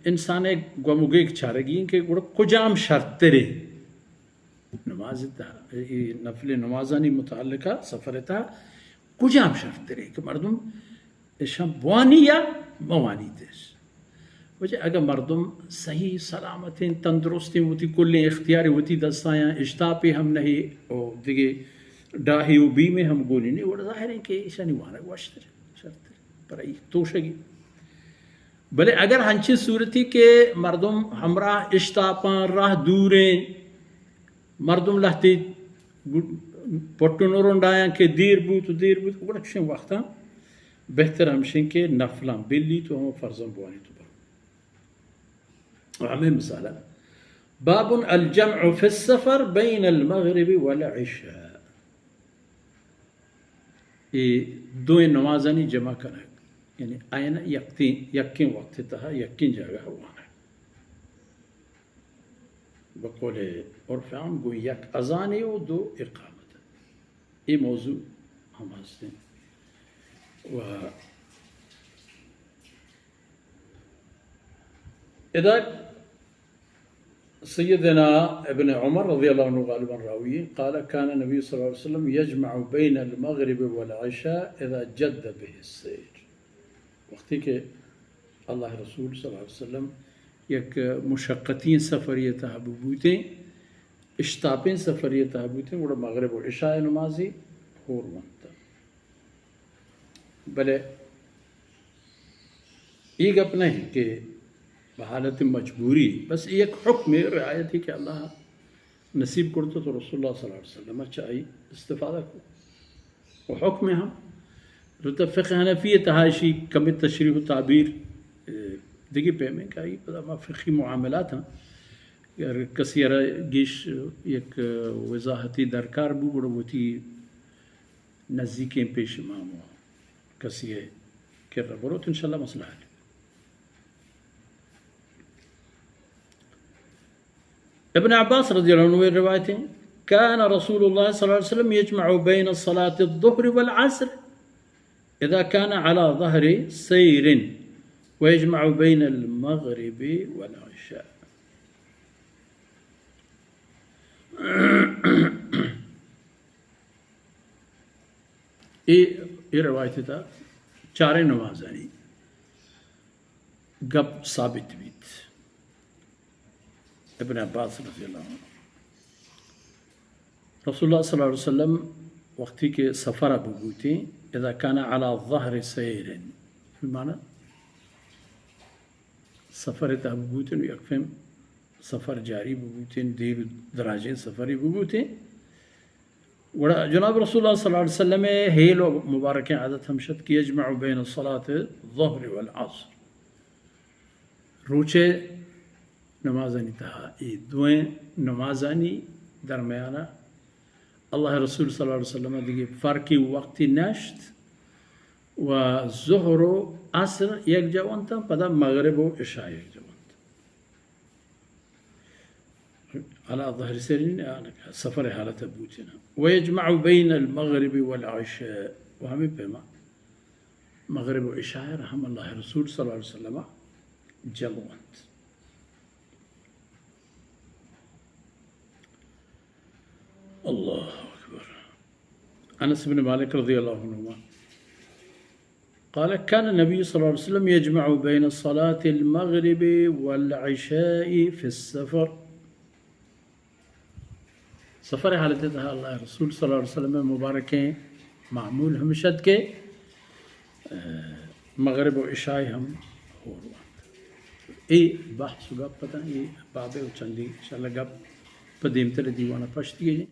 انسان ءِ گم و گیگ چارگی انت کہ گڑا کجام شرتریں نماز ءِ تہا، اے نفل نمازانی متعلقہ سفر ءِ تہا کجام شرتریں کہ مردم اشاں بوانی یا مہ وانیت اش۔ وجہ اگہ مردم صحیح سلامتیں، تندرستیں، وتی کلیں اختیار وتی دستایاں، اشتاپے ہم نہ، او دگہ ڈاہے و بیمے ہم گونی نہ، گڑا ظاہر انت کہ اشانی وانگ وشتر، شرتر، پر ای توشگی۔ بلے اگر ہنچیں صورتی کہ مردم ہمراہ اشتاپاں، راہ دوریں، مردم لہتے گڈ-، پٹ و نرنڈایاں کہ دیر بوت و دیر بوت، گڑا چشیں وقتاں بہتر ہمشیں کہ نفلاں بلیت و ہما فرضاں بوانیت و برو۔ و ہمے مثالا، باب الجمع فی السفر بین المغرب والعشاء۔ اے دوئیں نمازانی جمع کنگ، یعنی آیانا یکتیں، یکیں وقت تہا، یکیں جاگہ وانگ۔ بقول عرف عام گوں یک اذانے و دو اقامت۔ اے موضوع ہم ہستیں۔ و ادا سیدنا ابن عمر رضی اللہ عنہ غالباً راوی، قال: كان النبي صلى الله عليه وسلم يجمع بين المغرب والعشاء إذا جد به السير۔ وقتی کہ اللہ رسول صلی اللہ علیہ وسلم یک مشقتیں سفری تہا بوتیں، اشتاپیں سفری تہا بوتیں، گڑا مغرب و عشاء نمازی ہور ونت۔ بلے اے گپ نہ انت کہ بہ حالت مجبوری، بس اے یک حکمے، رعایتے کہ اللہ نصیب کرت تو رسول اللہ صلی اللہ علیہ وسلم چہ آئی استفادہ کو۔ و حکم ہم، البتہ فقہ حنفی تہا اشی کمی تشریح و تعبیر، اے، دگہ پیمیں کہ آئی پدا ما فقہی معاملات ہم، اگر کسی را گیش یک وضاحتی درکار بو، گڑا وتی نزیکیں پیش امام و کسی ء کرا بروت، انشاءاللہ مسئلہ حل۔ ابن عباس رضی اللہ عنہ روایت ہیں، كان رسول الله صلى الله عليه وسلم يجمع بين صلاة الظهر والعصر إذا كان على ظهر سير، ويجمع بين المغرب والعشاء۔ اے، اے روایت تا چاریں نمازانی گپ ثابت بیت۔ ابن عباس رضی اللہ عنہ، رسول اللہ صلی اللہ علیہ وسلم وقتی کہ سفر بوتیں، اذا كان على ظهر سير، معنی سفر تہ بوتیں، یک فیم سفر جاری بوتیں، دیر دراجیں سفری بوتیں، گڑا جناب رسول اللہ صلی اللہ علیہ وسلم ہیل و مبارکیں عادت ہمشت کہ یجمع بین صلاة الظہر والعصر، روچے نمازانی تہا اے دوئیں نمازانی درمیانا اللہ رسول صلی اللہ علیہ وسلم دیگہ فرقی وقتی نشت و ظہر و عصر یک جا ونتاں، پدا مغرب و عشاء یک جا ونت۔ علی ظہر سرین، سفر حالت بوتینا۔ و یجمع بین المغرب والعشاء، و ہمیں پیما مغرب و عشاء را ہم اللہ رسول صلی اللہ علیہ وسلم جمع ونت۔ اللہ اکبر۔ انس بن مالک رضی اللہ عنہما قال: كان النبي صلى الله عليه وسلم يجمع بين صلاة المغرب والعشاء في السفر۔ سفر حالت تہا اللہ رسول صلی اللہ علیہ وسلم مبارکیں معمول ہمشت کہ مغرب و عشاء ہم ہور وانت۔ اے بحث و گپ پدا، اے بابے و چندی انشاءاللہ گپ پہ دیمتر دیوانا پشت گیجیں۔